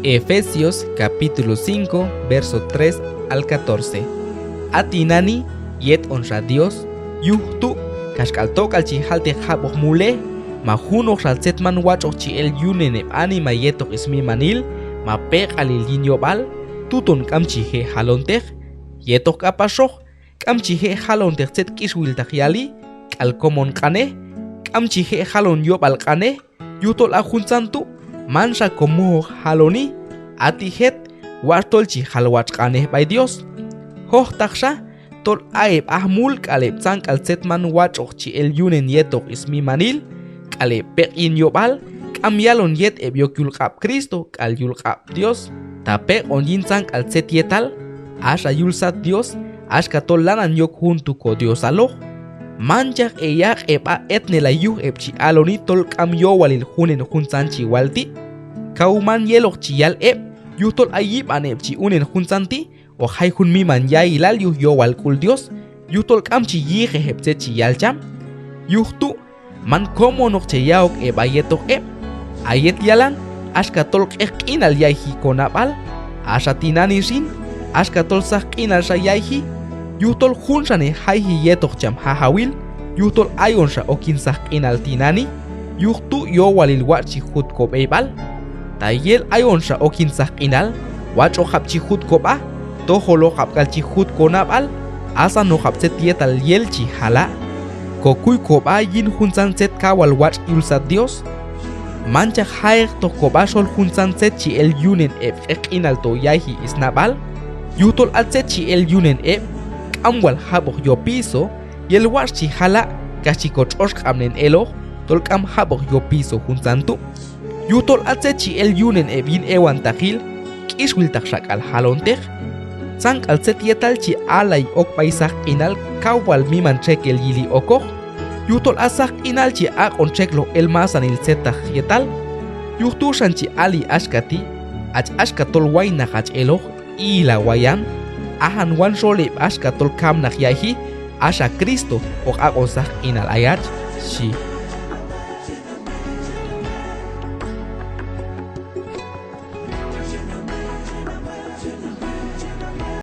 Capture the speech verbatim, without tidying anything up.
Efesios capítulo cinco, verso tres al catorce. A tinani' yet onxa Dios, yuj tu' kaxk'al tok'al chi jalteq jab'oq mulej, ma junoqxa tzet man watx'oq chi el yunen heb' anima yetoq smimanil, ma peq'alil yin yob'al, tuton k'am chi je' jalonteq, yetoq k'apaxoq, k'am chi je' jalonteq tzet k'ixwiltaq yali, k'al komon q'anej, k'am chi je' jalon yob'al q'anej, yujtol a juntzan tu' manxa ko mojoq jaloni, a ti' jet, watx' tol chi jal watx' q'anej b'ay Dios. Jojtaqxa, tol a heb' ajmul k'al heb' tzank'al tzet man watx'oq chi el yunen yetoq smimanil, k'al heb' peq' yin yob'al, k'am yalon yet heb' yok yul q'ab' Cristo k'al yul q'ab' Dios. Ta peq'on yin tzank'al tzet yetal, axa yul sat Dios, axka tol lanan yok jun tu' ko Diosaloq. Manchaq heyaq' heb'a etnelay yuj heb' chi aloni tol k'am yowalil junen juntzan chi wal ti'. Kaw man yeloq chi yal heb', yujtol ay yib'an heb' chi unen juntzan ti' hoq jay jun miman ya'ilal yuj yowal k'ul Dios, yujtol k'am chi yiqej heb' tzet chi yal cham. Yuj tu' man komonoq che ya'ok heb'a yetoq heb'. A yet yalan, axka tol q'eqq'inal yayji ko nab'al. Axa tinani xin, axka tol saqq'inalxa yayji, yujtol junxanej jayji yetoq cham Jajawil, yujtol ayonxa ok yin saqq'inal tinani', yuj tu' yowalil watx' chi jut ko b'eyb'al. Ta yel ayonxa ok yin saqq'inal, watx'oqab' chi jut ko b'a, tojoloqab' k'al chi jut ko nab'al, asanoqab' tzet yetal yel chi jala'. Ko kuy ko b'a yin juntzan tzet kaw wal watx' yul sat Dios. Manchaq ja'ektoq ko b'a xol juntzan tzet chi el yunen heb' q'eqq'inal to yayji snab'al, yujtol a tzet chi el yunen heb' k'am wal jab'oq yopiso, yel watx' chi jala' kax chi ko tx'oxq'ab'nen eloq, tol k'am jab'oq yopiso juntzan tu'. Yujtol a tzet chi el yunen heb' yin ewantaqil, k'ixwiltaqxa k'al jalonteq. Tzank'al tzet yetal chi allay ok b'ay saqq'inal kaw wal miman txekel yili okoq, yujtol a saqq'inal chi aq'on txekloj el masanil tzetaq yetal. Yuj tu' xan chi alli axka ti': Hach axka tol waynaq hach eloq, i'ila wayan, ajan wan xol heb' axka tol kamnaq yayji, axa Cristo hoq aq'on saqq'inal ayach, xhi.